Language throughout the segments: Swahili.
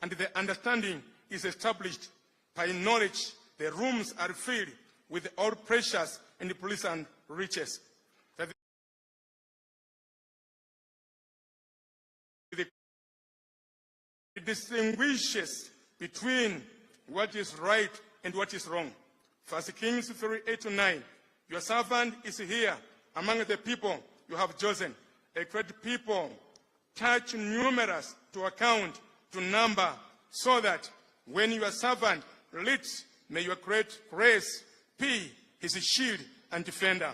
and the understanding is established. By knowledge, the rooms are filled with all precious and pleasant riches. That it distinguishes between what is right and what is wrong. 1 Kings 3, 8 to 9. Your servant is here among the people you have chosen, a great people, touch numerous to account, to number, so that when your servant leads, may your great grace be his shield and defender.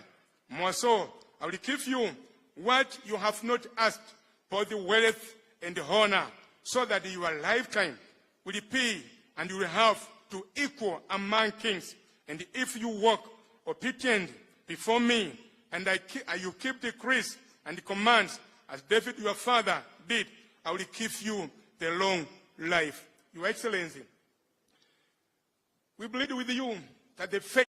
More so, I will give you what you have not asked, both wealth and honor, so that your lifetime will be and you will have to equal among kings. And if you walk obedient before me, and you keep decrees and commands as David your father did, I will give you the long life. Your Excellency, we plead with you that the faith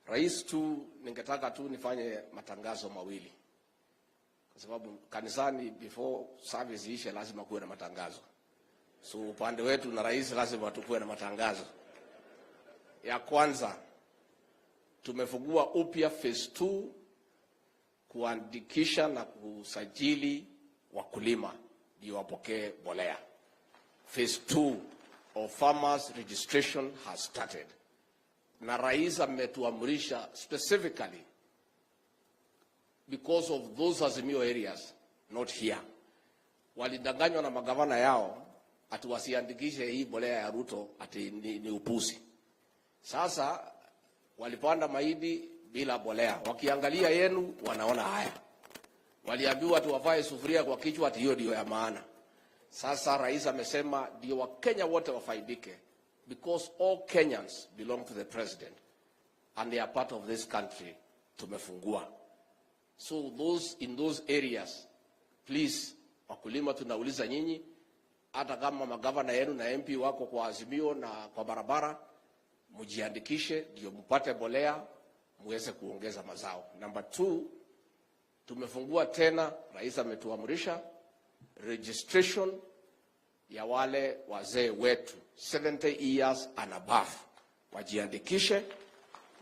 Rais tu, ningetaka tu nifanye matangazo mawili, kwa sababu kanisani before service ishe lazima kuwe na matangazo. So upande wetu na rais lazima tukuwe na matangazo. Ya kwanza, tumefungua upya phase 2 kuandikisha na kusajili wakulima ndio wapokee mbolea. Phase 2 of farmers registration has started, na rais ametuamrisha specifically because of those Azimio areas not here. Walidanganywa na magavana yao ati wasiandikishe hii mbolea ya Ruto ati ni upuzi. Sasa walipanda mahindi bila mbolea, wakiangalia yenu wanaona haya. Waliambiwa ati wavae sufuria kwa kichwa, ati hiyo ndio ya maana. Sasa rais amesema ndio Wakenya wote wafaidike, because all Kenyans belong to the president and they are part of this country. Tumefungua. So those in those areas, please, wakulima tunauliza nyinyi, hata kama magavana yenu na MP wako kwa Azimio na kwa barabara, mjiandikishe ndio mpate mbolea muweze kuongeza mazao. Number two, tumefungua tena, rais ametuamrisha registration ya wale wazee wetu 70 years and above wajiandikishe.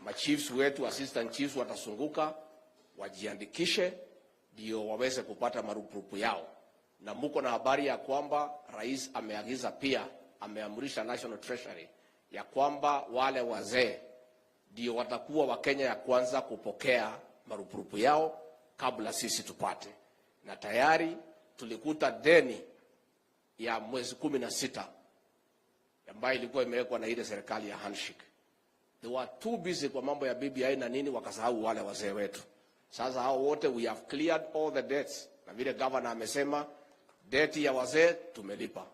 Machiefs wetu, assistant chiefs watazunguka wajiandikishe ndio waweze kupata marupurupu yao. Na muko na habari ya kwamba rais ameagiza pia, ameamrisha National Treasury ya kwamba wale wazee ndio watakuwa Wakenya ya kwanza kupokea marupurupu yao kabla sisi tupate. Na tayari tulikuta deni ya mwezi 16 ambayo ilikuwa imewekwa na ile serikali ya handshake. They were too busy kwa mambo ya BBI na nini, wakasahau wale wazee wetu. Sasa hao wote we have cleared all the debts, na vile governor amesema debt ya wazee tumelipa,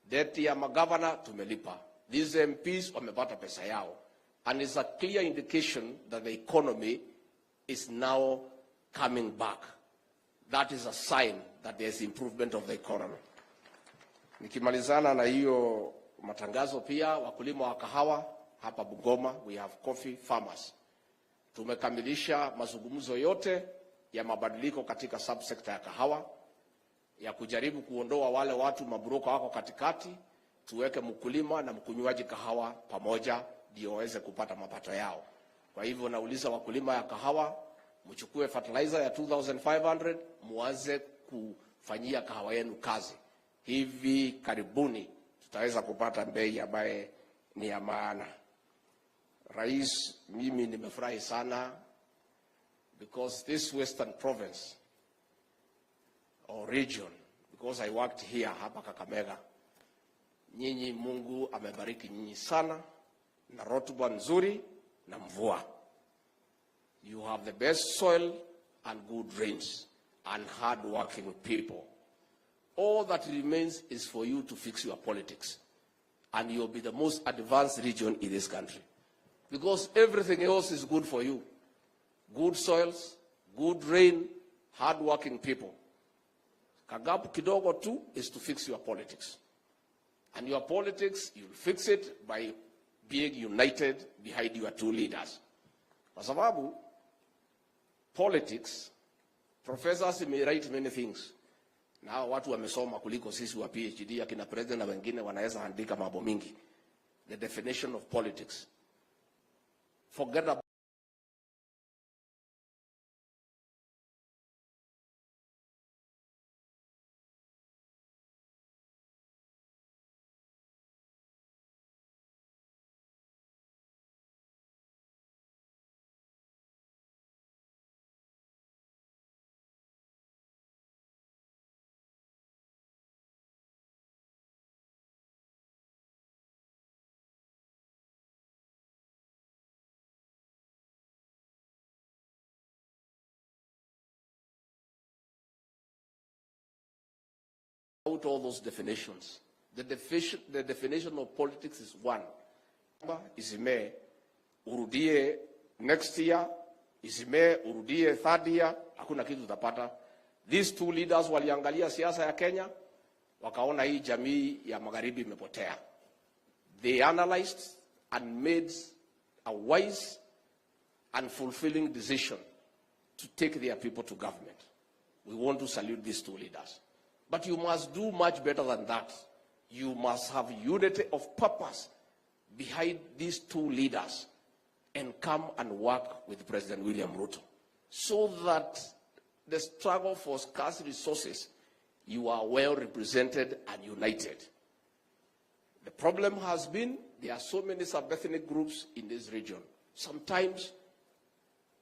debt ya magavana tumelipa, these MPs wamepata pesa yao, and it's a clear indication that the economy is now coming back. That is a sign that there is improvement of the economy. Nikimalizana na hiyo matangazo, pia wakulima wa kahawa hapa Bungoma, we have coffee farmers. Tumekamilisha mazungumzo yote ya mabadiliko katika subsector ya kahawa ya kujaribu kuondoa wale watu mabroka wako katikati, tuweke mkulima na mkunywaji kahawa pamoja ndio waweze kupata mapato yao. Kwa hivyo nauliza wakulima ya kahawa, mchukue fertilizer ya 2500 muanze kufanyia kahawa yenu kazi. Hivi karibuni tutaweza kupata bei ambaye ni ya maana. Rais, mimi nimefurahi sana because this Western Province or region, because I worked here hapa Kakamega, nyinyi Mungu amebariki nyinyi sana na rotuba nzuri na mvua. You have the best soil and good rains and hard working people. All that remains is for you to fix your politics, and you'll be the most advanced region in this country, because everything else is good for you. Good soils, good rain, hard working people. Kagap kidogo tu is to fix your politics. And your politics, you'll fix it by being united behind your two leaders. Kwa sababu politics, professors may write many things. Na hao watu wamesoma kuliko sisi wa PhD, akina president na wengine wanaweza andika mambo mingi. The definition of politics. Forget about all those definitions. The definition of politics is one. Izime urudie next year, izime urudie third year, hakuna kitu utapata. These two leaders waliangalia siasa ya Kenya, wakaona hii jamii ya magharibi imepotea. They analyzed and made a wise and fulfilling decision to take their people to government. We want to salute these two leaders. But you must do much better than that. You must have unity of purpose behind these two leaders and come and work with President William Ruto so that the struggle for scarce resources, you are well represented and united. The problem has been there are so many sub-ethnic groups in this region. Sometimes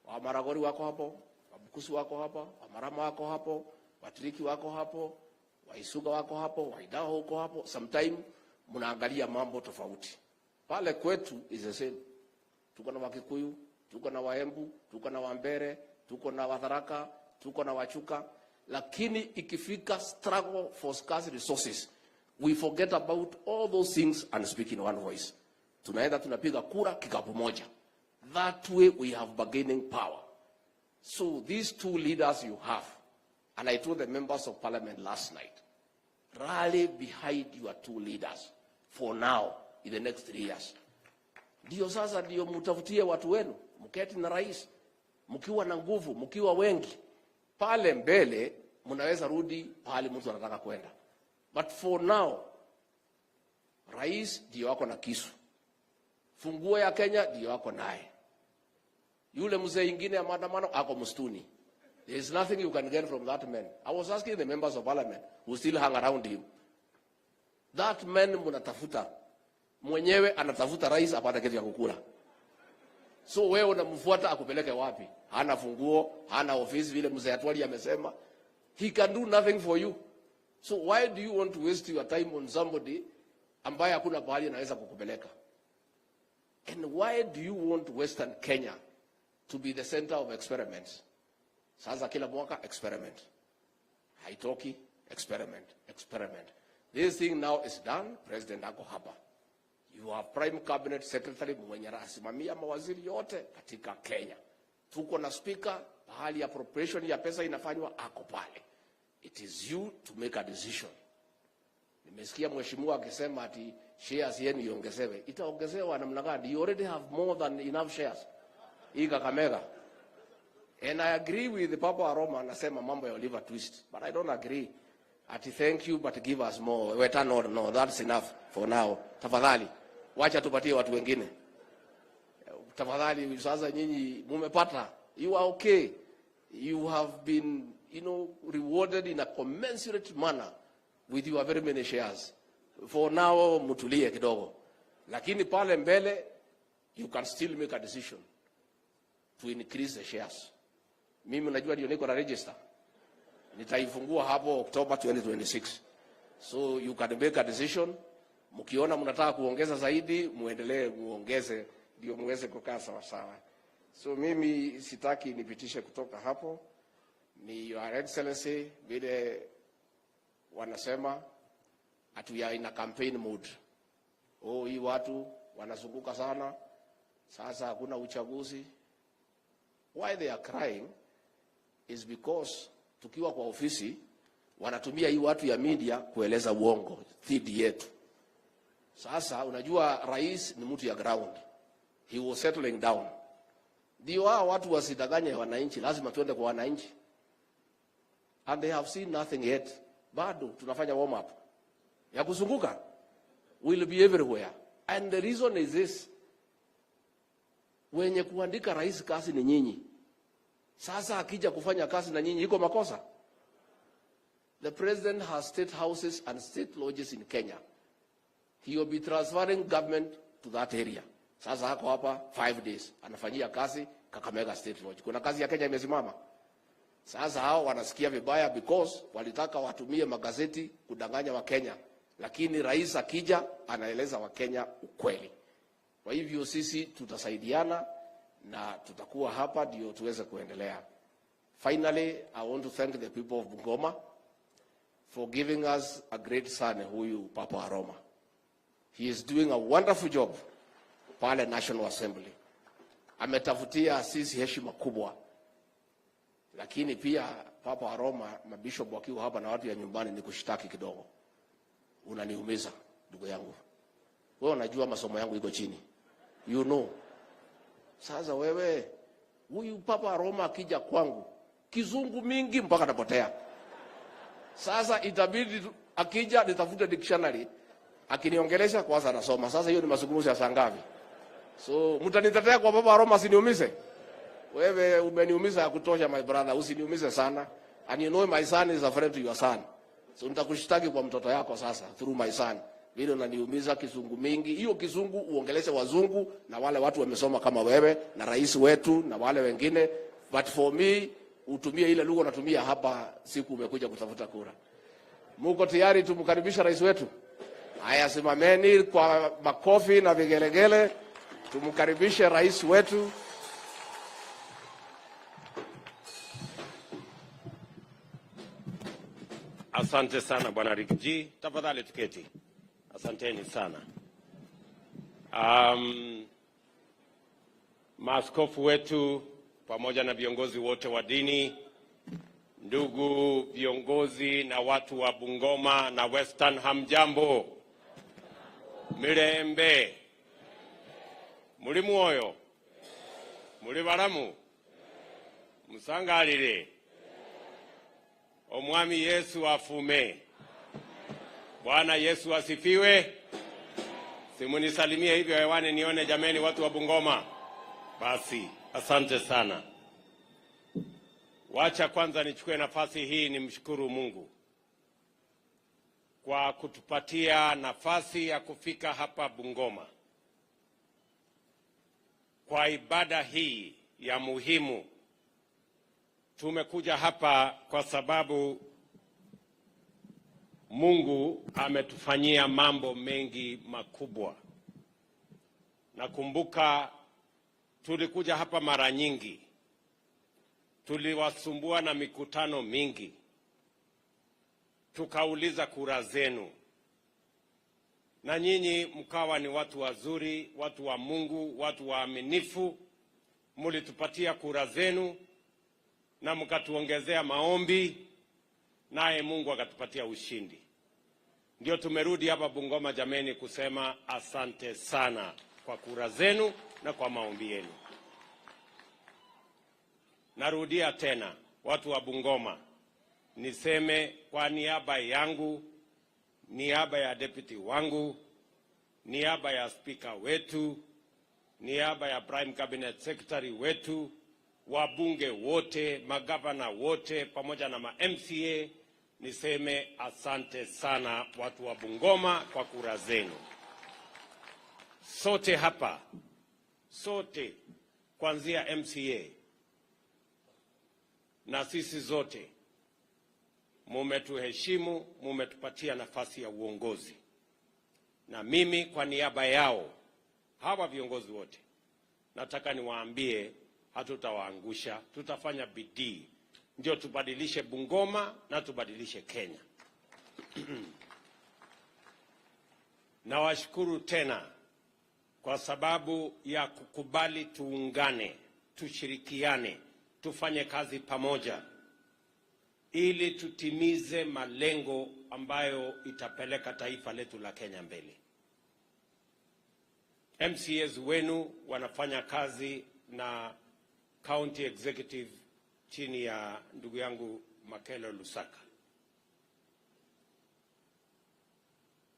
Wamaragoli wako hapo, Wabukusu wako hapo, Wamarama wako hapo, Watiriki wako hapo, Waisuga wako hapo, Waidaho wako hapo. Sometimes mnaangalia mambo tofauti. Pale kwetu is the same. Tuko na Wakikuyu, tuko na Waembu, tuko na Wambere, tuko na Watharaka, tuko na Wachuka, lakini ikifika struggle for scarce resources, we forget about all those things and speak in one voice. Tunaenda tunapiga kura kikapu moja. That way we have bargaining power. So these two leaders you have, and I told the members of parliament last night, rally behind your two leaders for now in the next 3 years. Ndio sasa ndio mtafutie watu wenu, mketi na rais, mkiwa na nguvu, mkiwa wengi pale mbele, mnaweza rudi pahali mtu anataka kwenda. But for now, rais ndio wako na kisu, funguo ya Kenya ndio wako naye. Yule mzee ingine ya maandamano ako msituni. There is nothing you can get from that man. I was asking the members of parliament who still hang around him. That man mnatafuta mwenyewe anatafuta rais apate kitu ya kukula. So wewe unamfuata akupeleke wapi? Hana funguo, hana ofisi vile mzee Atwoli amesema. He can do nothing for you. So why do you want to waste your time on somebody ambaye hakuna pahali anaweza kukupeleka? And why do you want Western Kenya to be the center of experiments? Sasa kila mwaka experiment. Haitoki, experiment, experiment. This thing now is done. President ako hapa. You have prime cabinet secretary mwenye anasimamia mawaziri yote katika Kenya. Tuko na speaker, pahali appropriation ya pesa inafanywa ako pale. It is you to make a decision. Nimesikia mheshimiwa akisema ati shares yenu iongezewe. Itaongezewa namna gani? You already have more than enough shares. Hii Kakamega. And I agree with the Papa wa Roma anasema mambo ya Oliver Twist, but I don't agree. Ati thank you but give us more. Weta, no, that's enough for now. Tafadhali, wacha tupatie watu wengine. Tafadhali, sasa nyinyi mumepata. You are okay. You have been rewarded in a commensurate manner with your very many shares. For now, mutulie kidogo. Lakini pale mbele, you can still make a decision to increase the shares. Mimi najua ndio niko na register. Nitaifungua hapo October 2026. So you can make a decision. Mkiona mnataka kuongeza zaidi, muendelee muongeze ndio muweze kukaa sawa sawa. So mimi sitaki nipitishe kutoka hapo. Ni Your Excellency, vile wanasema ati we are in a campaign mode. Oh, hii watu wanazunguka sana. Sasa hakuna uchaguzi. Why they are crying is because tukiwa kwa ofisi wanatumia hii watu ya media kueleza uongo dhidi yetu. Sasa unajua rais ni mtu ya ground. He was settling down. Ndio hao watu wasidanganye wananchi, lazima tuende kwa wananchi. And they have seen nothing yet. Bado tunafanya warm up ya kuzunguka. Will be everywhere. And the reason is this. Wenye kuandika rais kazi ni nyinyi. Sasa akija kufanya kazi na nyinyi iko makosa? The president has state houses and state lodges in Kenya. He will be transferring government to that area. Sasa ako hapa 5 days anafanyia kazi Kakamega State Lodge. Kuna kazi ya Kenya imesimama? Sasa hao wanasikia vibaya because walitaka watumie magazeti kudanganya Wakenya, lakini rais akija anaeleza Wakenya ukweli. Kwa hivyo sisi tutasaidiana na tutakuwa hapa ndio tuweze kuendelea. Finally, I want to thank the people of Bungoma for giving us a great son, huyu Papa wa Roma. He is doing a wonderful job pale National Assembly. Ametafutia sisi heshima kubwa, lakini pia Papa wa Roma, mabishop wakiwa hapa na watu ya nyumbani, ni kushtaki kidogo. Unaniumiza, ndugu yangu. Wewe unajua masomo yangu iko chini. Sasa wewe Huyu Papa wa Roma akija kwangu, kizungu mingi mpaka napotea. Sasa itabidi akija nitafute dictionary, akiniongelesha kwanza nasoma. Sasa hiyo ni mazungumzo ya saa ngapi? So mtanitetea kwa Papa wa Roma asiniumize? Wewe umeniumiza ya kutosha, my brother, usiniumize sana. And you know my son is a friend to your son. So nitakushtaki kwa mtoto yako sasa through my son. Vile unaniumiza kizungu mingi. Hiyo kizungu uongeleshe wazungu na wale watu wamesoma kama wewe na rais wetu na wale wengine. But for me, utumie ile lugha unatumia hapa siku umekuja kutafuta kura. Muko tayari tumkaribisha rais wetu? Haya, simameni kwa makofi na vigelegele, tumkaribishe rais wetu. Asante sana, Bwana Riggy G. Tafadhali tuketi. Asanteni sana. Maaskofu wetu pamoja na viongozi wote wa dini, ndugu viongozi na watu wa Bungoma na Western, hamjambo? Mirembe? Muli mwoyo? Muli balamu? Musangalire? Omwami Yesu afume. Bwana Yesu asifiwe. Simunisalimie hivyo hewani nione, jameni, watu wa Bungoma. Basi, asante sana. Wacha kwanza nichukue nafasi hii nimshukuru Mungu kwa kutupatia nafasi ya kufika hapa Bungoma kwa ibada hii ya muhimu. Tumekuja hapa kwa sababu Mungu ametufanyia mambo mengi makubwa. Nakumbuka tulikuja hapa mara nyingi, tuliwasumbua na mikutano mingi, tukauliza kura zenu, na nyinyi mkawa ni watu wazuri, watu wa Mungu, watu waaminifu. Mulitupatia kura zenu na mkatuongezea maombi, naye Mungu akatupatia ushindi. Ndio tumerudi hapa Bungoma, jameni, kusema asante sana kwa kura zenu na kwa maombi yenu. Narudia tena, watu wa Bungoma, niseme kwa niaba yangu, niaba ya deputy wangu, niaba ya spika wetu, niaba ya prime cabinet secretary wetu, wabunge wote, magavana wote, pamoja na ma MCA, niseme asante sana watu wa Bungoma kwa kura zenu. Sote hapa, sote kuanzia MCA na sisi zote, mumetuheshimu, mumetupatia nafasi ya uongozi, na mimi kwa niaba yao hawa viongozi wote nataka niwaambie hatutawaangusha, tutafanya bidii ndio tubadilishe Bungoma na tubadilishe Kenya. Nawashukuru tena kwa sababu ya kukubali tuungane, tushirikiane, tufanye kazi pamoja ili tutimize malengo ambayo itapeleka taifa letu la Kenya mbele. MCAs wenu wanafanya kazi na county executive chini ya ndugu yangu Makelo Lusaka.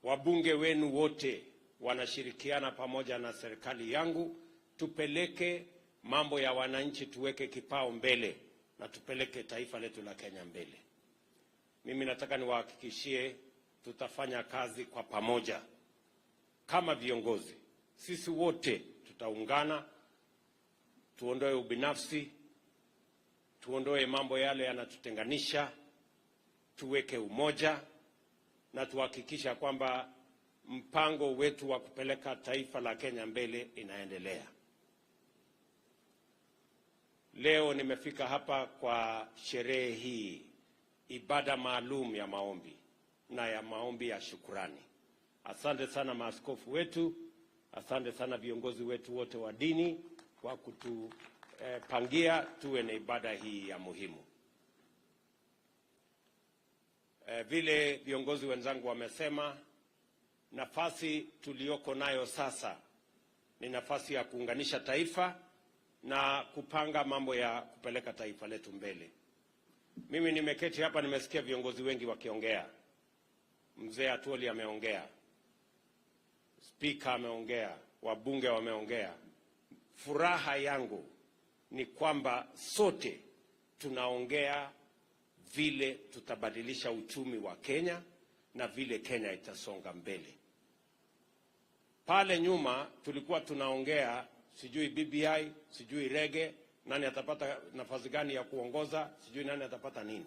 Wabunge wenu wote wanashirikiana pamoja na serikali yangu, tupeleke mambo ya wananchi, tuweke kipao mbele na tupeleke taifa letu la Kenya mbele. Mimi nataka niwahakikishie tutafanya kazi kwa pamoja kama viongozi. Sisi wote tutaungana, tuondoe ubinafsi, tuondoe mambo yale yanatutenganisha, tuweke umoja na tuhakikisha kwamba mpango wetu wa kupeleka taifa la Kenya mbele inaendelea. Leo nimefika hapa kwa sherehe hii, ibada maalum ya maombi na ya maombi ya shukurani. Asante sana maaskofu wetu, asante sana viongozi wetu wote wa dini kwa kutupangia tuwe na ibada hii ya muhimu. Vile viongozi wenzangu wamesema, nafasi tuliyoko nayo sasa ni nafasi ya kuunganisha taifa na kupanga mambo ya kupeleka taifa letu mbele. Mimi nimeketi hapa, nimesikia viongozi wengi wakiongea. Mzee Atwoli ameongea, spika ameongea, wabunge wameongea. Furaha yangu ni kwamba sote tunaongea vile tutabadilisha uchumi wa Kenya na vile Kenya itasonga mbele. Pale nyuma tulikuwa tunaongea sijui BBI, sijui rege, nani atapata nafasi gani ya kuongoza, sijui nani atapata nini.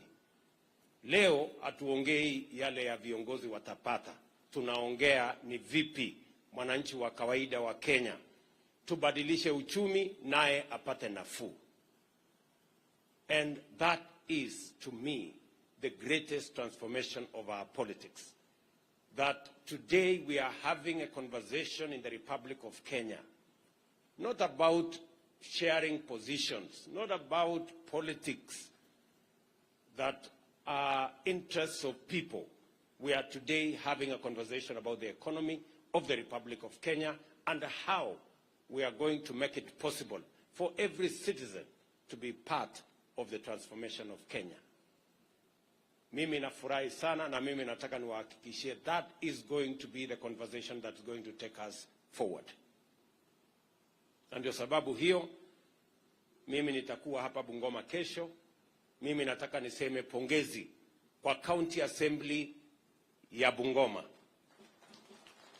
Leo hatuongei yale ya viongozi watapata, tunaongea ni vipi mwananchi wa kawaida wa Kenya tubadilishe uchumi naye apate nafuu. And that is, to me, the greatest transformation of our politics. That today we are having a conversation in the Republic of Kenya, not about sharing positions, not about politics that are interests of people. We are today having a conversation about the economy of the Republic of Kenya and how we are going to make it possible for every citizen to be part of the transformation of Kenya. Mimi nafurahi sana na mimi nataka niwahakikishie that is going to be the conversation that's going to take us forward. Na ndio sababu hiyo mimi nitakuwa hapa Bungoma kesho. Mimi nataka niseme pongezi kwa County Assembly ya Bungoma.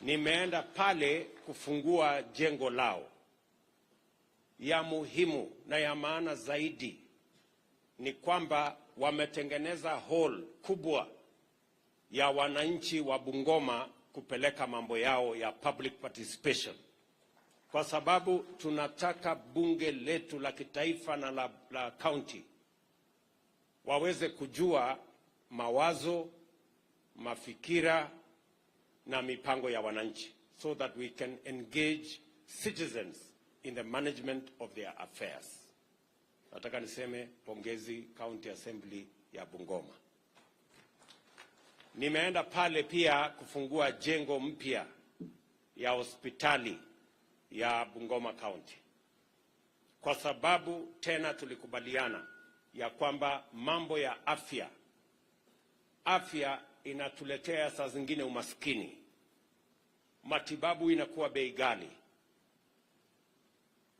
Nimeenda pale kufungua jengo lao. Ya muhimu na ya maana zaidi ni kwamba wametengeneza hall kubwa ya wananchi wa Bungoma kupeleka mambo yao ya public participation, kwa sababu tunataka bunge letu la kitaifa na la county waweze kujua mawazo, mafikira na mipango ya wananchi so that we can engage citizens in the management of their affairs. Nataka niseme pongezi County Assembly ya Bungoma. Nimeenda pale pia kufungua jengo mpya ya hospitali ya Bungoma County, kwa sababu tena tulikubaliana ya kwamba mambo ya afya, afya inatuletea saa zingine umaskini, matibabu inakuwa bei ghali,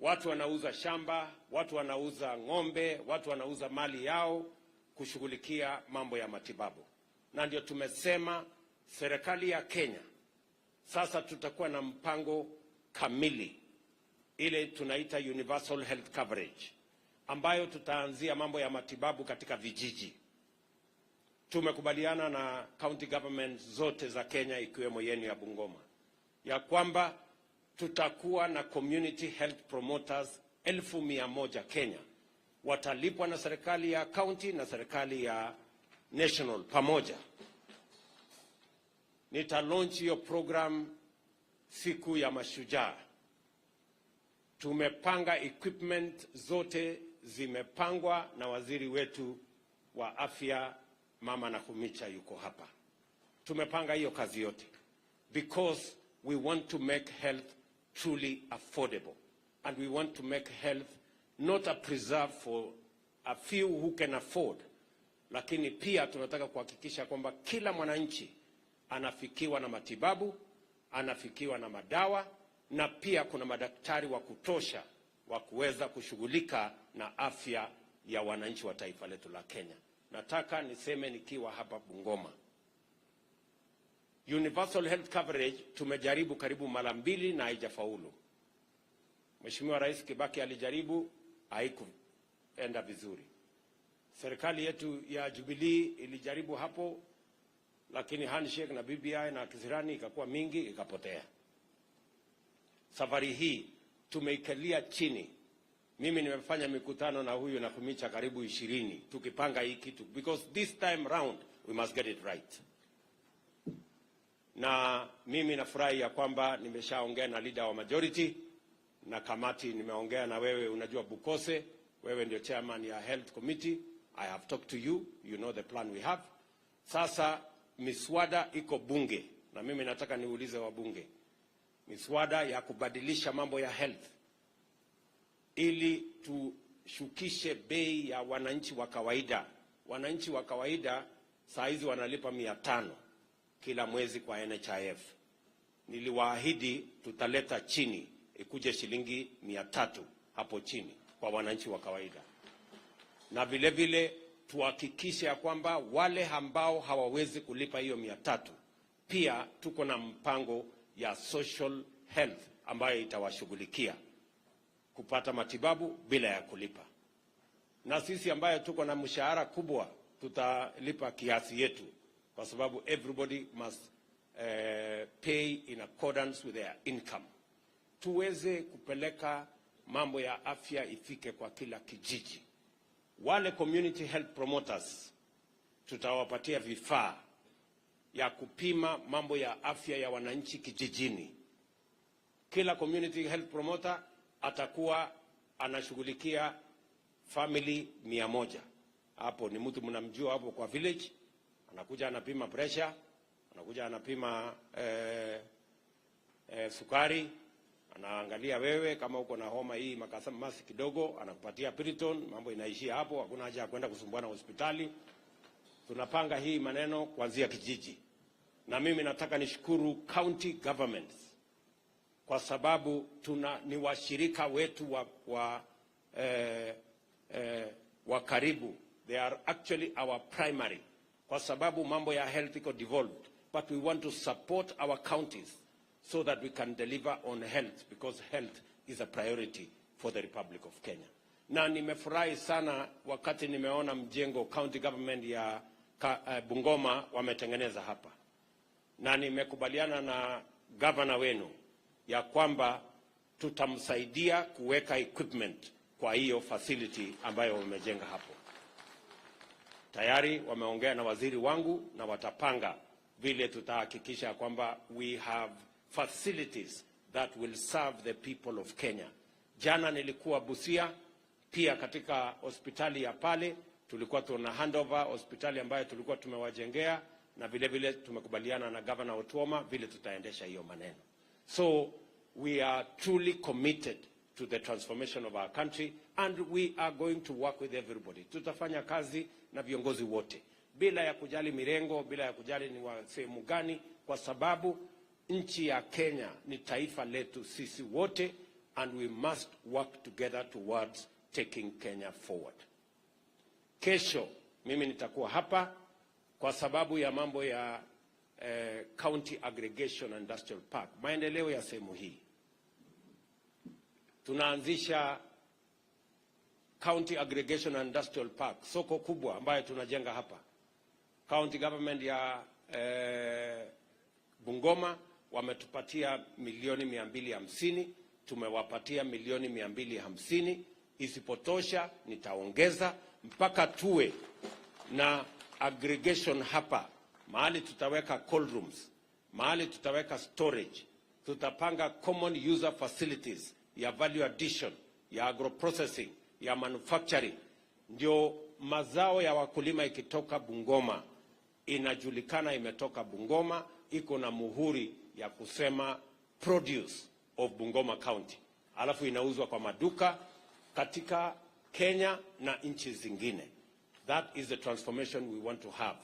watu wanauza shamba, watu wanauza ng'ombe, watu wanauza mali yao kushughulikia mambo ya matibabu, na ndio tumesema serikali ya Kenya sasa tutakuwa na mpango kamili, ile tunaita universal health coverage, ambayo tutaanzia mambo ya matibabu katika vijiji. Tumekubaliana na county government zote za Kenya ikiwemo yenu ya Bungoma ya kwamba tutakuwa na community health promoters 100,000 Kenya, watalipwa na serikali ya county na serikali ya national pamoja. Nita launch hiyo program siku ya Mashujaa. Tumepanga equipment zote zimepangwa na waziri wetu wa afya, Mama Nakhumicha, yuko hapa. Tumepanga hiyo kazi yote because we want to make health truly affordable and we want to make health not a preserve for a few who can afford, lakini pia tunataka kuhakikisha kwamba kila mwananchi anafikiwa na matibabu, anafikiwa na madawa na pia kuna madaktari wa kutosha wa kuweza kushughulika na afya ya wananchi wa taifa letu la Kenya. Nataka niseme nikiwa hapa Bungoma, universal health coverage tumejaribu karibu mara mbili na haijafaulu. Mheshimiwa Rais Kibaki alijaribu, haikuenda vizuri. Serikali yetu ya Jubilee ilijaribu hapo, lakini handshake na BBI na kisirani ikakuwa mingi, ikapotea. Safari hii tumeikalia chini. Mimi nimefanya mikutano na huyu Nakhumicha karibu 20 tukipanga hii kitu because this time round we must get it right. Na mimi nafurahi ya kwamba nimeshaongea na leader wa majority na kamati, nimeongea na wewe, unajua Pukose, wewe ndio chairman ya health committee. I have talked to you, you know the plan we have. Sasa miswada iko bunge, na mimi nataka niulize wabunge, miswada ya kubadilisha mambo ya health. ili tushukishe bei ya wananchi wa kawaida. Wananchi wa kawaida saa hizi wanalipa 500 kila mwezi kwa NHIF. Niliwaahidi tutaleta chini ikuje shilingi 300 hapo chini kwa wananchi wa kawaida, na vile vile tuhakikishe ya kwamba wale ambao hawawezi kulipa hiyo 300, pia tuko na mpango ya social health ambayo itawashughulikia kupata matibabu bila ya kulipa. Na sisi ambayo tuko na mshahara kubwa tutalipa kiasi yetu, kwa sababu everybody must pay in accordance with their income. Tuweze kupeleka mambo ya afya ifike kwa kila kijiji. Wale community health promoters tutawapatia vifaa ya kupima mambo ya afya ya wananchi kijijini. Kila community health promoter atakuwa anashughulikia family 100. Hapo ni mtu mnamjua hapo kwa village, anakuja anapima pressure, anakuja anapima sukari, anaangalia wewe kama uko na homa hii makamasi kidogo, anakupatia Piriton, mambo inaishia hapo, hakuna haja ya kwenda kusumbuana hospitali. Tunapanga hii maneno kuanzia kijiji, na mimi nataka nishukuru county governments kwa sababu tuna ni washirika wetu wa karibu. They are actually our primary, kwa sababu mambo ya health iko devolved, but we want to support our counties so that we can deliver on health, because health is a priority for the Republic of Kenya. Na nimefurahi sana wakati nimeona mjengo county government ya Bungoma wametengeneza hapa, na nimekubaliana na gavana wenu ya kwamba tutamsaidia kuweka equipment kwa hiyo facility ambayo wamejenga hapo. Tayari wameongea na waziri wangu na watapanga vile tutahakikisha kwamba we have facilities that will serve the people of Kenya. Jana nilikuwa Busia pia katika hospitali ya pale, tulikuwa tuna handover hospitali ambayo tulikuwa tumewajengea, na vile vile tumekubaliana na Governor Otuoma vile tutaendesha hiyo maneno. So we are truly committed to the transformation of our country, and we are going to work with everybody. Tutafanya kazi na viongozi wote bila ya kujali mirengo, bila ya kujali ni wa sehemu gani, kwa sababu nchi ya Kenya ni taifa letu sisi wote, and we must work together towards taking Kenya forward. Kesho mimi nitakuwa hapa kwa sababu ya mambo ya County Aggregation and Industrial Park, maendeleo ya sehemu hii. Tunaanzisha County Aggregation and Industrial Park, soko kubwa ambayo tunajenga hapa. County government ya Bungoma wametupatia milioni 250, tumewapatia milioni 250. Isipotosha nitaongeza mpaka tuwe na aggregation hapa, mahali tutaweka cold rooms, mahali tutaweka storage, tutapanga common user facilities ya value addition, ya agroprocessing, ya manufacturing, ndio mazao ya wakulima ikitoka Bungoma inajulikana imetoka Bungoma, iko na muhuri ya kusema produce of Bungoma County, alafu inauzwa kwa maduka katika Kenya na nchi zingine. That is the transformation we want to have,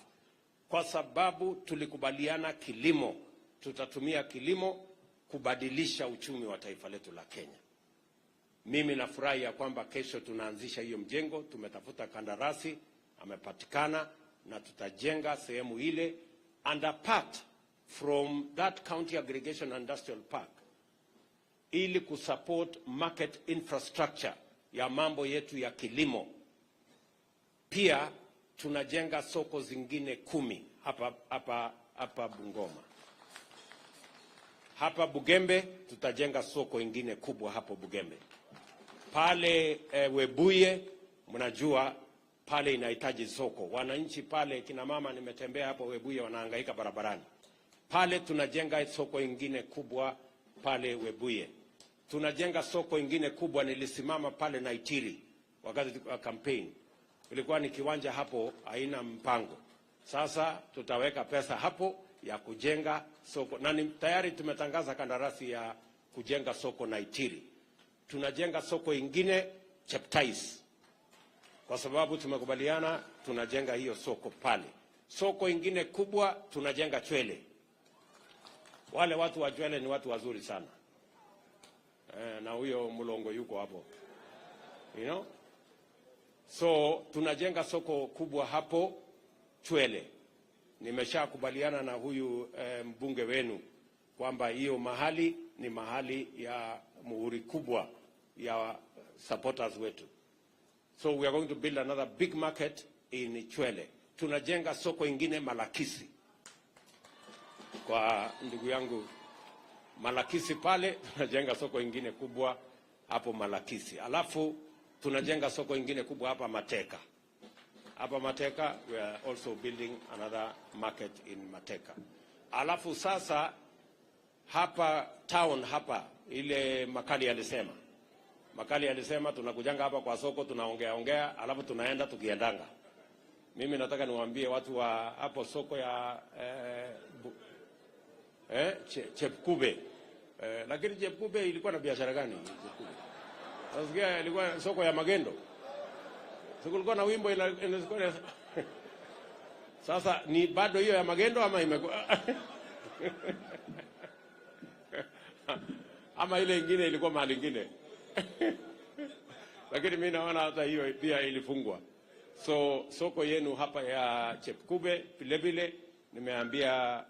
kwa sababu tulikubaliana kilimo, tutatumia kilimo kubadilisha uchumi wa taifa letu la Kenya. Mimi nafurahi ya kwamba kesho tunaanzisha hiyo mjengo, tumetafuta kandarasi amepatikana, na tutajenga sehemu ile, and apart from that County Aggregation Industrial Park, ili kusupport market infrastructure ya mambo yetu ya kilimo. Pia tunajenga soko zingine 10 hapa Bungoma. Hapa Bugembe tutajenga soko ingine kubwa hapo Bugembe. Pale Webuye mnajua pale inahitaji soko. Wananchi pale, kina mama, nimetembea hapo Webuye, wanahangaika barabarani. Pale tunajenga soko ingine kubwa pale Webuye. Tunajenga soko ingine kubwa, nilisimama pale Naitiri wakati wa campaign. Ilikuwa ni kiwanja hapo, haina mpango. Sasa tutaweka pesa hapo ya kujenga soko, na ni tayari tumetangaza kandarasi ya kujenga soko Naitiri. Tunajenga soko ingine Cheptais, kwa sababu tumekubaliana tunajenga hiyo soko pale. Soko ingine kubwa tunajenga Chwele. Wale watu wa Chwele ni watu wazuri sana na huyo Mlongo yuko hapo. So tunajenga soko kubwa hapo Chwele. Nimeshakubaliana na huyu mbunge wenu kwamba hiyo mahali ni mahali ya muhuri kubwa ya supporters wetu. So we are going to build another big market in Chwele. Tunajenga soko ingine Malakisi kwa ndugu yangu Malakisi pale, tunajenga soko ingine kubwa hapo Malakisi. Alafu tunajenga soko ingine kubwa hapa Mateka. Hapa Mateka we are also building another market in Mateka. Alafu sasa hapa town hapa ile Makali alisema tunakujanga hapa kwa soko, tunaongea ongea, alafu tunaenda tukiendanga. Mimi nataka niwaambie watu wa hapo soko ya Chepkube, lakini Chepkube ilikuwa na biashara gani? Chepkube nasikia ilikuwa soko ya magendo, si kulikuwa na wimbo sasa ni bado hiyo ya magendo ama imekuwa ama ile ingine ilikuwa mahali ingine? Lakini mi naona hata hiyo pia ilifungwa. So soko yenu hapa ya Chepkube vile vile nimeambia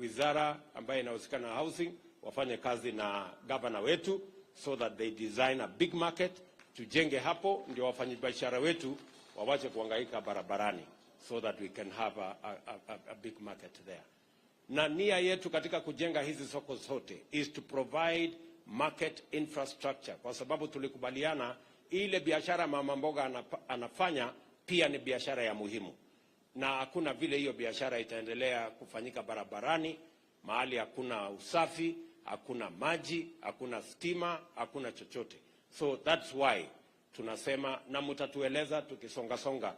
wizara ambayo inahusika na housing wafanye kazi na gavana wetu so that they design a big market, tujenge hapo, ndio wafanyabiashara wetu wawache kuhangaika barabarani, so that we can have a big market there. Na nia yetu katika kujenga hizi soko zote is to provide market infrastructure, kwa sababu tulikubaliana ile biashara mama mboga anafanya pia ni biashara ya muhimu, na hakuna vile hiyo biashara itaendelea kufanyika barabarani mahali hakuna usafi, hakuna maji, hakuna stima, hakuna chochote. So that's why tunasema, na mtatueleza tukisonga songa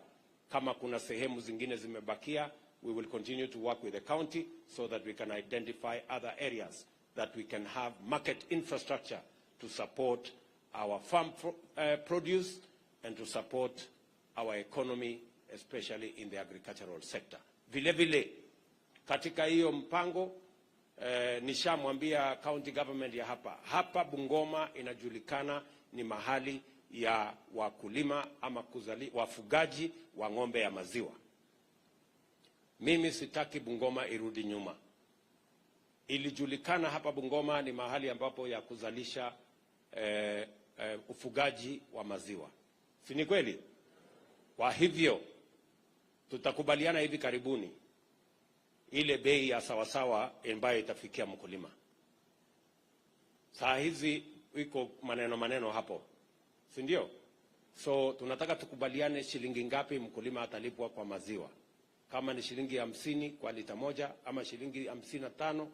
kama kuna sehemu zingine zimebakia, we will continue to work with the county so that we can identify other areas that we can have market infrastructure to support our farm produce and to support our economy, especially in the agricultural sector. Vile vile katika hiyo mpango, nishamwambia county government ya hapa hapa Bungoma inajulikana ni mahali ya wakulima ama wafugaji wa ng'ombe ya maziwa. Mimi sitaki Bungoma irudi nyuma. Ilijulikana hapa Bungoma ni mahali ambapo ya kuzalisha ufugaji wa maziwa, si ni kweli? Kwa hivyo tutakubaliana hivi karibuni ile bei ya sawasawa ambayo itafikia mkulima. Saa hizi iko maneno maneno hapo, si ndio? So tunataka tukubaliane shilingi ngapi mkulima atalipwa kwa maziwa, kama ni shilingi 50 kwa lita moja ama shilingi 55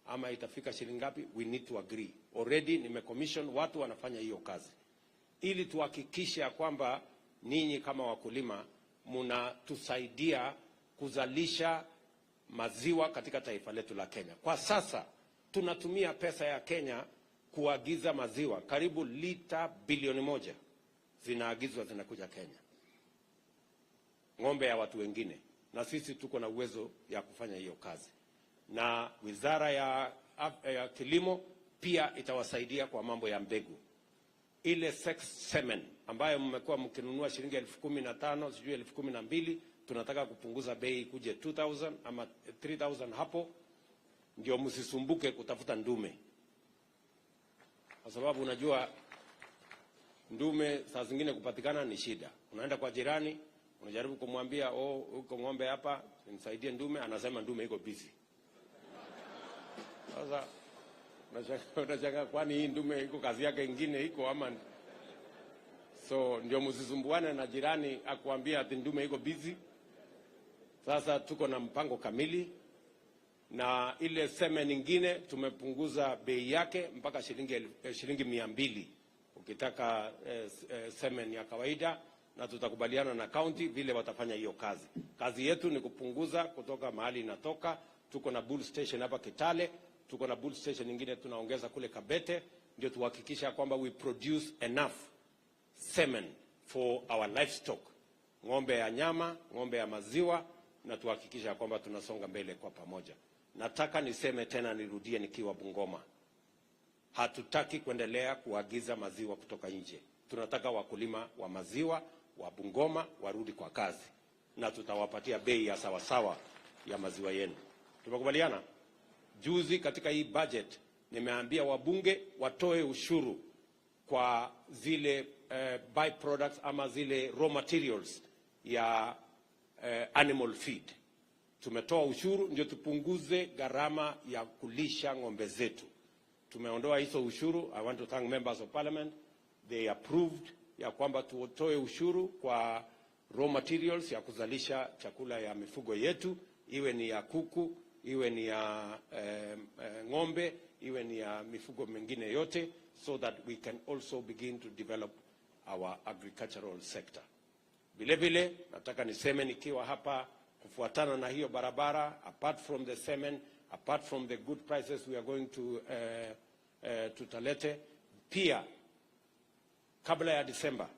ama itafika shilingi ngapi, we need to agree. Already nimecommission watu wanafanya hiyo kazi ili tuhakikishe ya kwamba ninyi kama wakulima mnatusaidia kuzalisha maziwa katika taifa letu la Kenya. Kwa sasa tunatumia pesa ya Kenya kuagiza maziwa, karibu lita bilioni 1 zinaagizwa zinakuja Kenya, ng'ombe ya watu wengine, na sisi tuko na uwezo ya kufanya hiyo kazi, na wizara ya kilimo pia itawasaidia kwa mambo ya mbegu ile sex semen ambayo mmekuwa mkinunua shilingi 15,000, sijui 12,000, tunataka kupunguza bei kuje 2000 ama 3000 hapo, ndio msisumbuke kutafuta ndume, kwa sababu unajua ndume saa zingine kupatikana ni shida. Unaenda kwa jirani, unajaribu kumwambia, "Oh, uko ng'ombe hapa, nisaidie ndume," anasema ndume iko busy. Sasa unashangaa, kwani hii ndume iko kazi yake ingine iko ama? So ndio msisumbuane na jirani akuambia ati ndume iko busy. Sasa tuko na mpango kamili, na ile semen nyingine tumepunguza bei yake mpaka shilingi 200 ukitaka semen ya kawaida, na tutakubaliana na county vile watafanya hiyo kazi. Kazi yetu ni kupunguza kutoka mahali inatoka. Tuko na bull station hapa Kitale, tuko na bull station nyingine tunaongeza kule Kabete. ndio tuhakikisha kwamba we produce enough semen for our livestock, ng'ombe ya nyama, ng'ombe ya maziwa, na tuhakikisha kwamba tunasonga mbele kwa pamoja. Nataka niseme tena, nirudie nikiwa Bungoma, hatutaki kuendelea kuagiza maziwa kutoka nje. Tunataka wakulima wa maziwa wa Bungoma warudi kwa kazi, na tutawapatia bei ya sawasawa ya maziwa yenu. Tumekubaliana? Juzi katika hii budget nimeambia wabunge watoe ushuru kwa zile byproducts ama zile raw materials ya animal feed. Tumetoa ushuru ndio tupunguze gharama ya kulisha ng'ombe zetu. Tumeondoa hizo ushuru. I want to thank members of parliament, they approved ya kwamba tutoe ushuru kwa raw materials ya kuzalisha chakula ya mifugo yetu, iwe ni ya kuku, iwe ni ya ng'ombe, iwe ni ya mifugo mingine yote, so that we can also begin to develop our agricultural sector. Vile vile nataka niseme nikiwa hapa, kufuatana na hiyo barabara, apart from the cement, apart from the good prices we are going to tutalete pia kabla ya Disemba,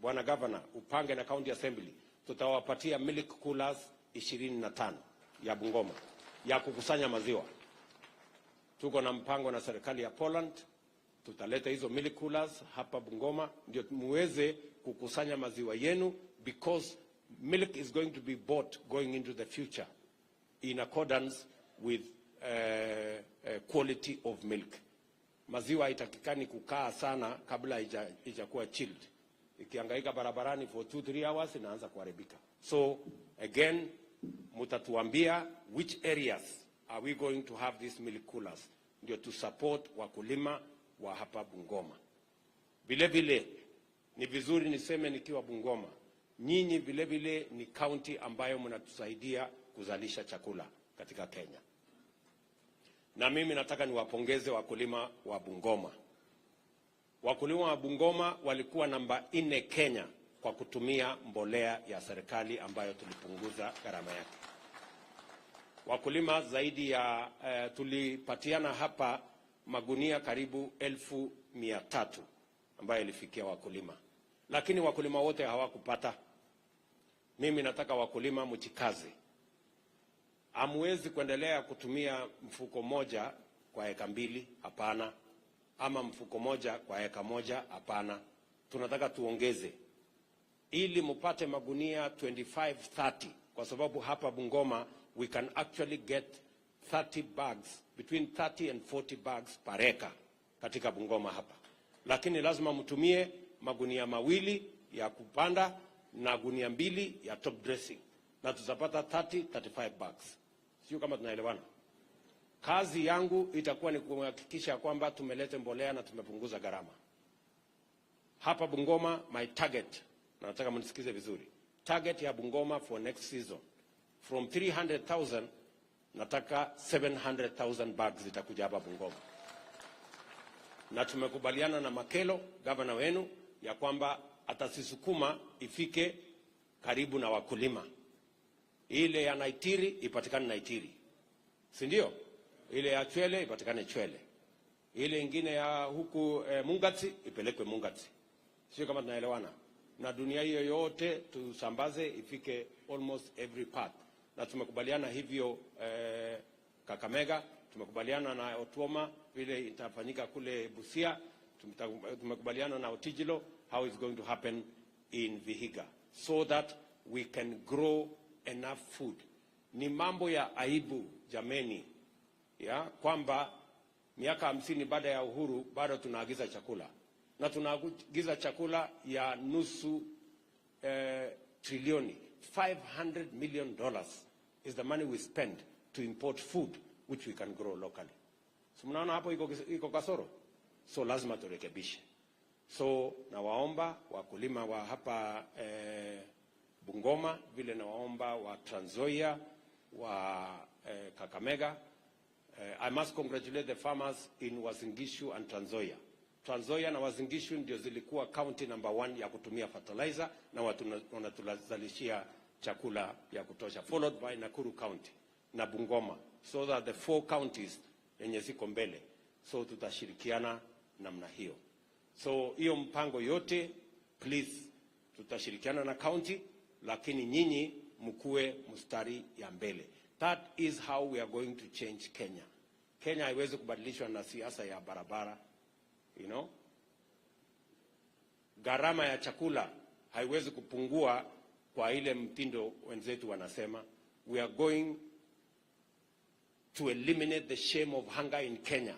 Bwana Governor, upange na County Assembly, tutawapatia milk coolers 25 ya Bungoma ya kukusanya maziwa. Tuko na mpango na serikali ya Poland, tutaleta hizo milk coolers hapa Bungoma ndio muweze kukusanya maziwa yenu, because milk is going to be bought going into the future in accordance with quality of milk. Maziwa haitakikani kukaa sana kabla haijakuwa chilled. Ikihangaika barabarani for 2 3 hours, inaanza kuharibika. So again, mutatuambia which areas are we going to have these milk coolers ndio to support wakulima wa hapa Bungoma. Vile vile ni vizuri niseme nikiwa Bungoma, nyinyi vile vile ni county ambayo mnatusaidia kuzalisha chakula katika Kenya. Na mimi nataka niwapongeze wakulima wa Bungoma. Wakulima wa Bungoma walikuwa namba 4 Kenya kwa kutumia mbolea ya serikali ambayo tulipunguza gharama yake. Wakulima zaidi ya tulipatiana hapa magunia karibu 300,000 ambayo ilifikia wakulima, lakini wakulima wote hawakupata. Mimi nataka wakulima mjikaze. Hamwezi kuendelea kutumia mfuko moja kwa eka 2, hapana, ama mfuko moja kwa eka 1, hapana. Tunataka tuongeze ili mupate magunia 25 30, kwa sababu hapa Bungoma we can actually get 30 bags, between 30 and 40 bags per acre katika Bungoma hapa, lakini lazima mtumie magunia 2 ya kupanda na gunia 2 ya top dressing, na tutapata 30 35 bags. Sio kama tunaelewana? Kazi yangu itakuwa ni kuhakikisha kwamba tumeleta mbolea na tumepunguza gharama hapa Bungoma. My target, na nataka mnisikize vizuri, target ya Bungoma for next season, from 300,000 nataka 700,000 bags zitakuja hapa Bungoma, na tumekubaliana na Makelo, gavana wenu, ya kwamba atasisukuma ifike karibu na wakulima. Ile ya Naitiri ipatikane Naitiri, si ndio? Ile ya Chwele ipatikane Chwele, ile ingine ya huku Mungatsi ipelekwe Mungatsi. Sio kama tunaelewana? Na dunia hiyo yote tusambaze ifike almost every part, na tumekubaliana hivyo Kakamega, tumekubaliana na Otuoma vile itafanyika kule Busia, tumekubaliana na Otijilo how it's going to happen in Vihiga, so that we can grow enough food. Ni mambo ya aibu jameni, ya kwamba miaka 50 baada ya uhuru bado tunaagiza chakula, na tunaagiza chakula ya nusu trilioni. $500 million is the money we spend to import food which we can grow locally. So mnaona hapo iko kasoro, so lazima turekebishe. So nawaomba wakulima wa hapa Bungoma, vile nawaomba wa Trans Nzoia, wa Kakamega. I must congratulate the farmers in Uasin Gishu and Trans Nzoia. Trans Nzoia na Uasin Gishu ndio zilikuwa county number 1 ya kutumia fertilizer na watu wanatuzalishia chakula ya kutosha, followed by Nakuru County na Bungoma, so that the four counties yenye ziko mbele. So tutashirikiana namna hiyo. So hiyo mpango yote, please, tutashirikiana na county, lakini nyinyi mkuwe mstari ya mbele. That is how we are going to change Kenya. Kenya haiwezi kubadilishwa na siasa ya barabara. Gharama ya chakula haiwezi kupungua kwa ile mtindo wenzetu wanasema. We are going to eliminate the shame of hunger in Kenya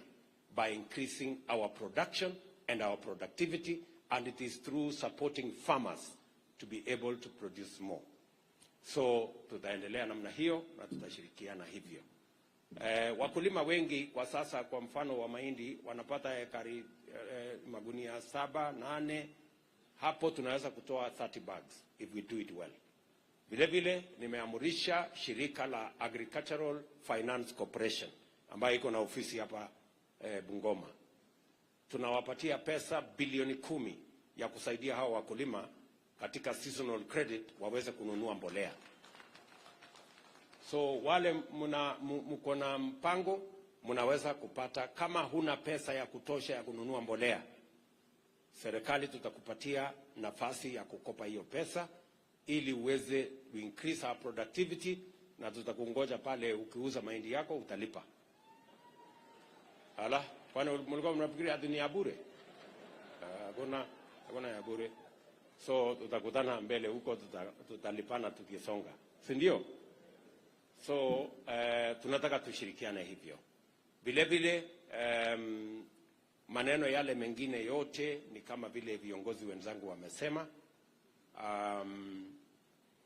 by increasing our production and our productivity, and it is through supporting farmers to be able to produce more. So tutaendelea namna hiyo na tutashirikiana hivyo. Wakulima wengi kwa sasa, kwa mfano wa mahindi, wanapata ekari magunia 7, 8. Hapo tunaweza kutoa 30 bags if we do it well. Vile vile nimeamurisha shirika la Agricultural Finance Corporation ambayo iko na ofisi hapa Bungoma, tunawapatia pesa bilioni 10 ya kusaidia hawa wakulima katika seasonal credit waweze kununua mbolea. So wale mna mko na mpango mnaweza kupata. Kama huna pesa ya kutosha ya kununua mbolea, serikali tutakupatia nafasi ya kukopa hiyo pesa ili uweze to increase our productivity, na tutakungoja pale, ukiuza mahindi yako utalipa. Ala, kwani mlikuwa mnafikiria ati ni ya bure? Hakuna ya bure. So tutakutana mbele huko, tutalipana tukisonga, si ndio? So tunataka tushirikiane hivyo. Vile vile maneno yale mengine yote ni kama vile viongozi wenzangu wamesema.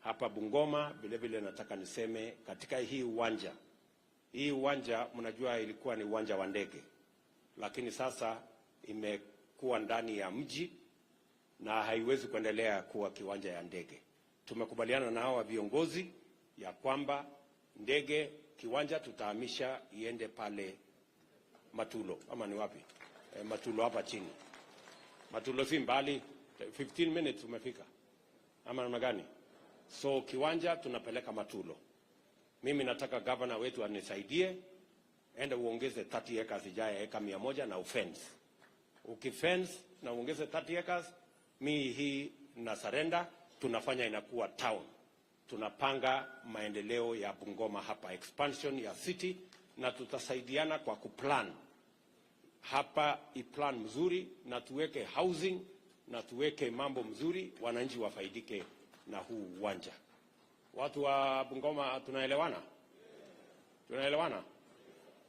Hapa Bungoma vile vile nataka niseme katika hii uwanja mnajua ilikuwa ni uwanja wa ndege, lakini sasa imekuwa ndani ya mji na haiwezi kuendelea kuwa kiwanja ya ndege. Tumekubaliana na hawa viongozi ya kwamba ndege kiwanja tutahamisha iende pale Matulo, ama ni wapi? Matulo hapa chini. Matulo si mbali, 15 minutes umefika, ama namna gani? So kiwanja tunapeleka Matulo. Mimi nataka governor wetu anisaidie, enda uongeze 30 acres ijaye eka 100 na ufence. Ukifence na uongeze 30 acres, mi hii na surrender, tunafanya inakuwa town. Tunapanga maendeleo ya Bungoma hapa, expansion ya city, na tutasaidiana kwa kuplan hapa iplan mzuri, na tuweke housing na tuweke mambo mzuri, wananchi wafaidike na huu uwanja. Watu wa Bungoma tunaelewana? Tunaelewana?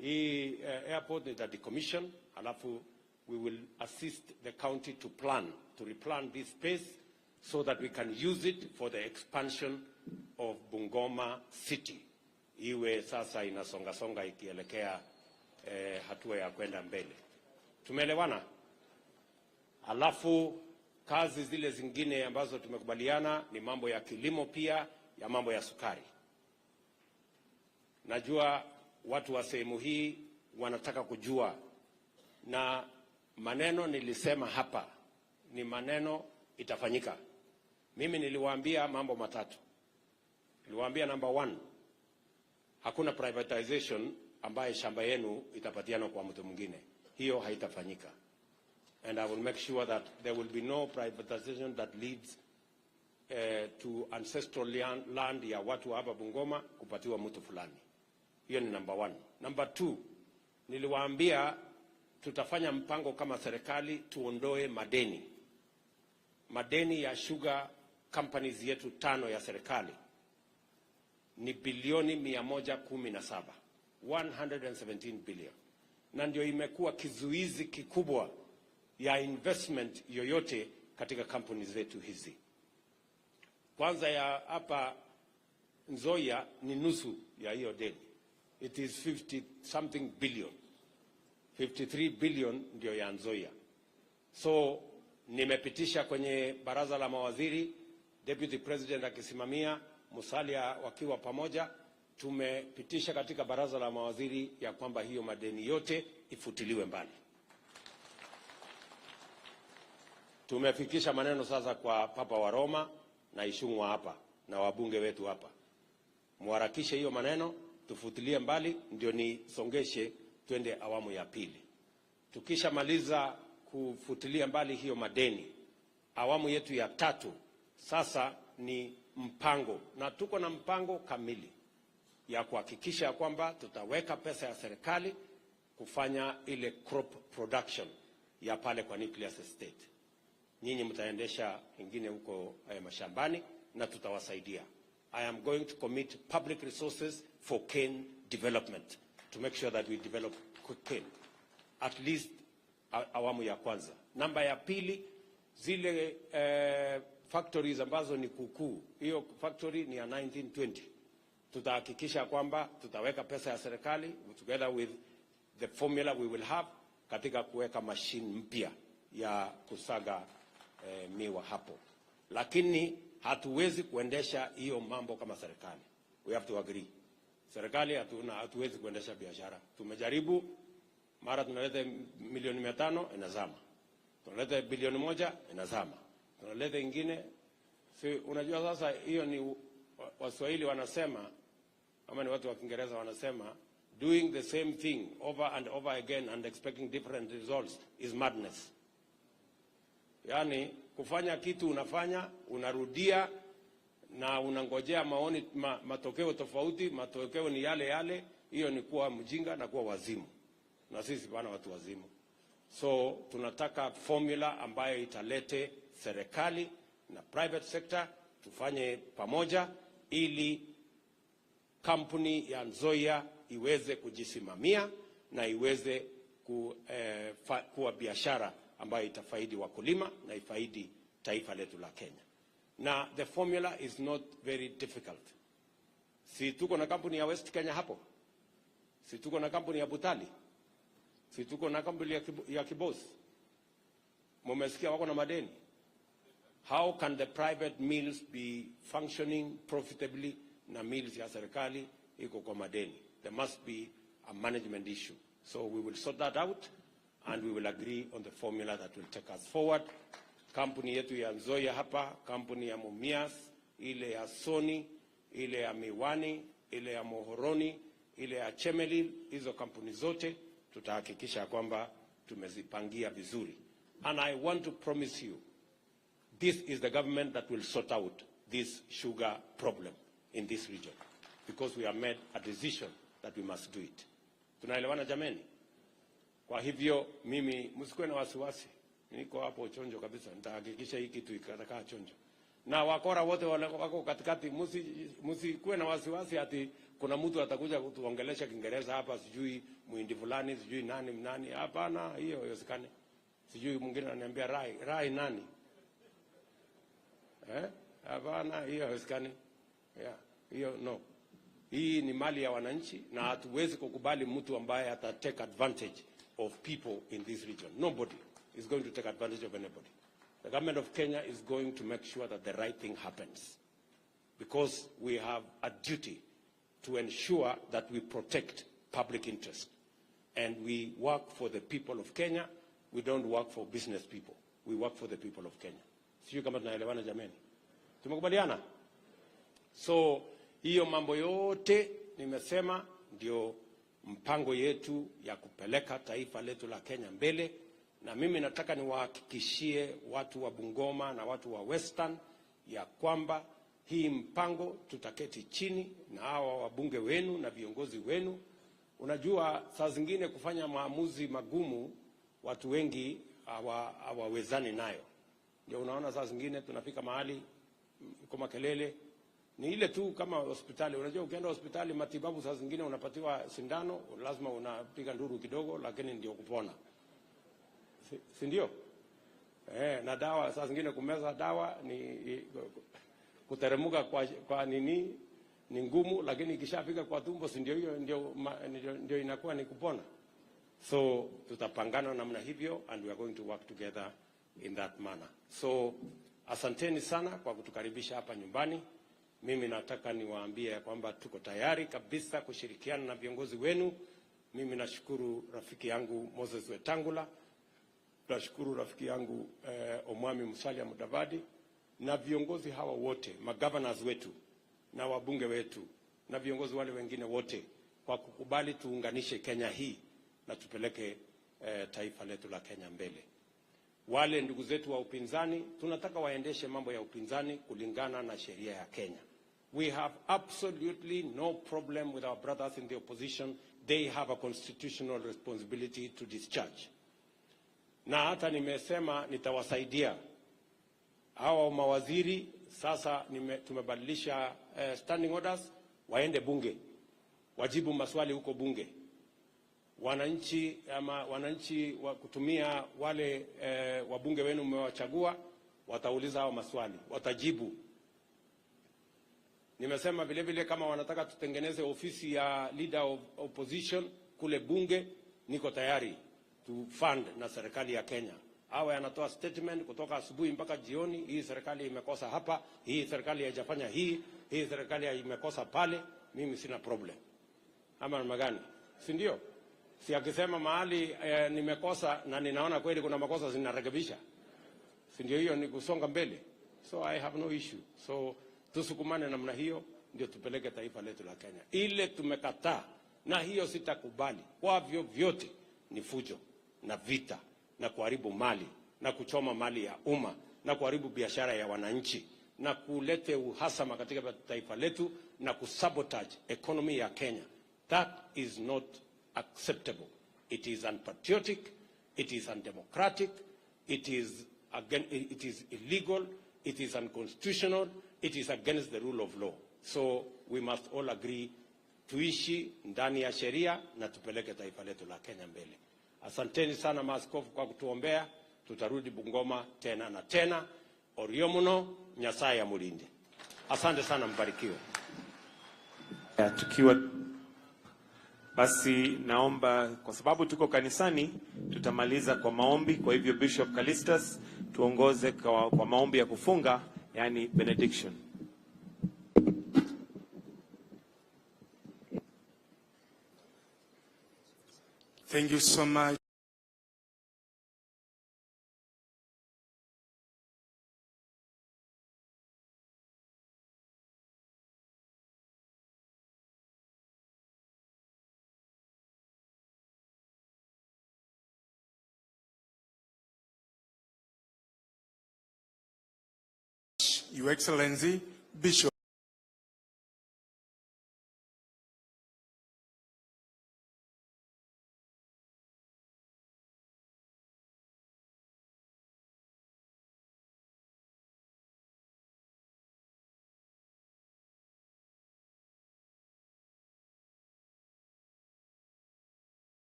Hii airport ni decommission, alafu we will assist the county to plan, to replan this space so that we can use it for the expansion of Bungoma City. Iwe sasa inasonga songa ikielekea hatua ya kwenda mbele. Tumeelewana? Alafu kazi zile zingine ambazo tumekubaliana ni mambo ya kilimo pia, ya mambo ya sukari. Najua watu wa sehemu hii wanataka kujua, na maneno nilisema hapa ni maneno itafanyika. Mimi niliwaambia mambo matatu. Niliwaambia number one, hakuna privatization ambaye shamba yenu itapatiana kwa mtu mwingine. Hiyo haitafanyika. And I will make sure that there will be no privatization that leads to ancestral land ya watu wa hapa Bungoma kupatiwa mtu fulani. Hiyo ni number one. Number two, niliwaambia tutafanya mpango kama serikali tuondoe madeni. Madeni ya sugar companies yetu tano ya serikali ni bilioni 117, 117 billion, na ndio imekuwa kizuizi kikubwa ya investment yoyote katika kampuni zetu hizi. Kwanza ya hapa Nzoia ni nusu ya hiyo deni, it is 50 something billion, 53 billion ndio ya Nzoia. So nimepitisha kwenye baraza la mawaziri, Deputy President akisimamia, Musalia wakiwa pamoja, tumepitisha katika baraza la mawaziri ya kwamba hiyo madeni yote ifutiliwe mbali. Tumefikisha maneno sasa kwa Papa wa Roma na Ichung'wah hapa na wabunge wetu hapa, muharakishe hiyo maneno tufutilie mbali, ndio nisongeshe twende awamu ya pili. Tukishamaliza kufutilia mbali hiyo madeni, awamu yetu ya tatu sasa ni mpango, na tuko na mpango kamili ya kuhakikisha kwamba tutaweka pesa ya serikali kufanya ile crop production ya pale kwa Nucleus Estate. Nyinyi mtaendesha ingine huko mashambani na tutawasaidia. I am going to commit public resources for cane development to make sure that we develop cane at least awamu ya kwanza. Namba ya pili, zile factories ambazo ni kuukuu, hiyo factory ni ya 1920, tutahakikisha kwamba tutaweka pesa ya serikali together with the formula we will have katika kuweka machine mpya ya kusaga miwa hapo, lakini hatuwezi kuendesha hiyo mambo kama serikali. We have to agree. Serikali hatuwezi kuendesha biashara. Tumejaribu mara tunaleta milioni 500 inazama, tunaleta bilioni 1 inazama, tunaleta ingine, si unajua sasa hiyo ni Waswahili wanasema ama ni watu wa Kiingereza wanasema, "Doing the same thing over and over again and expecting different results is madness." Yaani kufanya kitu unafanya, unarudia na unangojea matokeo tofauti, matokeo ni yale yale, hiyo ni kuwa mjinga na kuwa wazimu, na sisi bana watu wazimu. So tunataka formula ambayo italete serikali na private sector tufanye pamoja ili kampuni ya Nzoia iweze kujisimamia na iweze kuwa biashara ambayo itafaidi wakulima na ifaidi taifa letu la Kenya. Na the formula is not very difficult. Si tuko na kampuni ya West Kenya hapo? Si tuko na kampuni ya Butali? Si tuko na kampuni ya Kibos? Mumesikia wako na madeni? How can the private mills be functioning profitably na mills ya serikali iko kwa madeni? There must be a management issue. So we will sort that out and we will agree on the formula that will take us forward. Kampuni yetu ya Nzoia hapa, kampuni ya Mumias, ile ya Sony, ile ya Miwani, ile ya Muhoroni, ile ya Chemelil, hizo kampuni zote tutahakikisha kwamba tumezipangia vizuri. And I want to promise you, this is the government that will sort out this sugar problem in this region because we have made a decision that we must do it. Tunaelewana, jameni? Kwa hivyo mimi, msikuwe na wasiwasi, niko hapo chonjo kabisa, nitahakikisha hii kitu itakaa chonjo. Na wakora wote wale wako katikati, msikuwe na wasiwasi ati kuna mtu atakuja kutuongelesha Kiingereza hapa, sijui muhindi fulani, sijui nani nani. Hapana, hiyo haiwezekani. Sijui mwingine ananiambia Rai, Rai nani? Eh? Hapana, hiyo haiwezekani. Yeah, hiyo no. Hii ni mali ya wananchi na hatuwezi kukubali mtu ambaye ata take advantage of people in this region. Nobody is going to take advantage of anybody. The government of Kenya is going to make sure that the right thing happens because we have a duty to ensure that we protect public interest and we work for the people of Kenya. We don't work for business people. We work for the people of Kenya. Sijui kama tunaelewana, jameni. Tumekubaliana? So hiyo mambo yote nimesema ndio mpango yetu ya kupeleka taifa letu la Kenya mbele, na mimi nataka niwahakikishie watu wa Bungoma na watu wa Western ya kwamba hii mpango tutaketi chini na hawa wabunge wenu na viongozi wenu. Unajua, saa zingine kufanya maamuzi magumu watu wengi hawawezani nayo. Ndio unaona saa zingine tunafika mahali kwa makelele ni ile tu kama hospitali. Unajua, ukienda hospitali matibabu, saa zingine unapatiwa sindano, lazima unapiga nduru kidogo, lakini ndio kupona, si ndio? Na dawa saa zingine kumeza dawa ni kuteremuka kwa nini ni ngumu, lakini ikishafika kwa tumbo, si ndio hiyo ndio inakuwa ni kupona. So tutapangana namna hivyo and we are going to work together in that manner. So asanteni sana kwa kutukaribisha hapa nyumbani. Mimi nataka niwaambie ya kwamba tuko tayari kabisa kushirikiana na viongozi wenu. Mimi nashukuru rafiki yangu Moses Wetangula, nashukuru rafiki yangu Omwami Musalia Mudavadi na viongozi hawa wote, magovernors wetu na wabunge wetu na viongozi wale wengine wote kwa kukubali tuunganishe Kenya hii na tupeleke taifa letu la Kenya mbele. Wale ndugu zetu wa upinzani tunataka waendeshe mambo ya upinzani kulingana na sheria ya Kenya. We have absolutely no problem with our brothers in the opposition. They have a constitutional responsibility to discharge. Na hata nimesema nitawasaidia hawa mawaziri sasa. Tumebadilisha standing orders, waende bunge wajibu maswali huko bunge. Wananchi ama wananchi wa kutumia wale wabunge wenu mmewachagua, watauliza hao maswali, watajibu. Nimesema vile vile kama wanataka tutengeneze ofisi ya leader of opposition kule bunge, niko tayari to fund na serikali ya Kenya. Awe anatoa statement kutoka asubuhi mpaka jioni, hii serikali imekosa hapa, hii serikali haijafanya hii, hii serikali imekosa pale, mimi sina problem. Ama namna gani? Si ndio? Si akisema mahali nimekosa na ninaona kweli kuna makosa zinarekebisha. Si ndio? Hiyo ni kusonga mbele. So I have no issue. So tusukumane namna hiyo ndio tupeleke taifa letu la Kenya. Ile tumekataa na hiyo sitakubali kwa vyovyote ni fujo na vita na kuharibu mali na kuchoma mali ya umma na kuharibu biashara ya wananchi na kulete uhasama katika taifa letu na kusabotage economy ya Kenya. That is not acceptable. It is unpatriotic, it is undemocratic, it is illegal, it is unconstitutional, it is against the rule of law. So we must all agree tuishi ndani ya sheria na tupeleke taifa letu la Kenya mbele. Asanteni sana maaskofu kwa kutuombea. Tutarudi Bungoma tena na tena. Orio muno, Nyasaye amulinde. Asante sana, mbarikiwe. Ya, tukiwa basi, naomba kwa sababu tuko kanisani, tutamaliza kwa maombi. Kwa hivyo Bishop Calistus tuongoze kwa maombi ya kufunga, yani benediction. Thank you so much. Your Excellency, Bishop.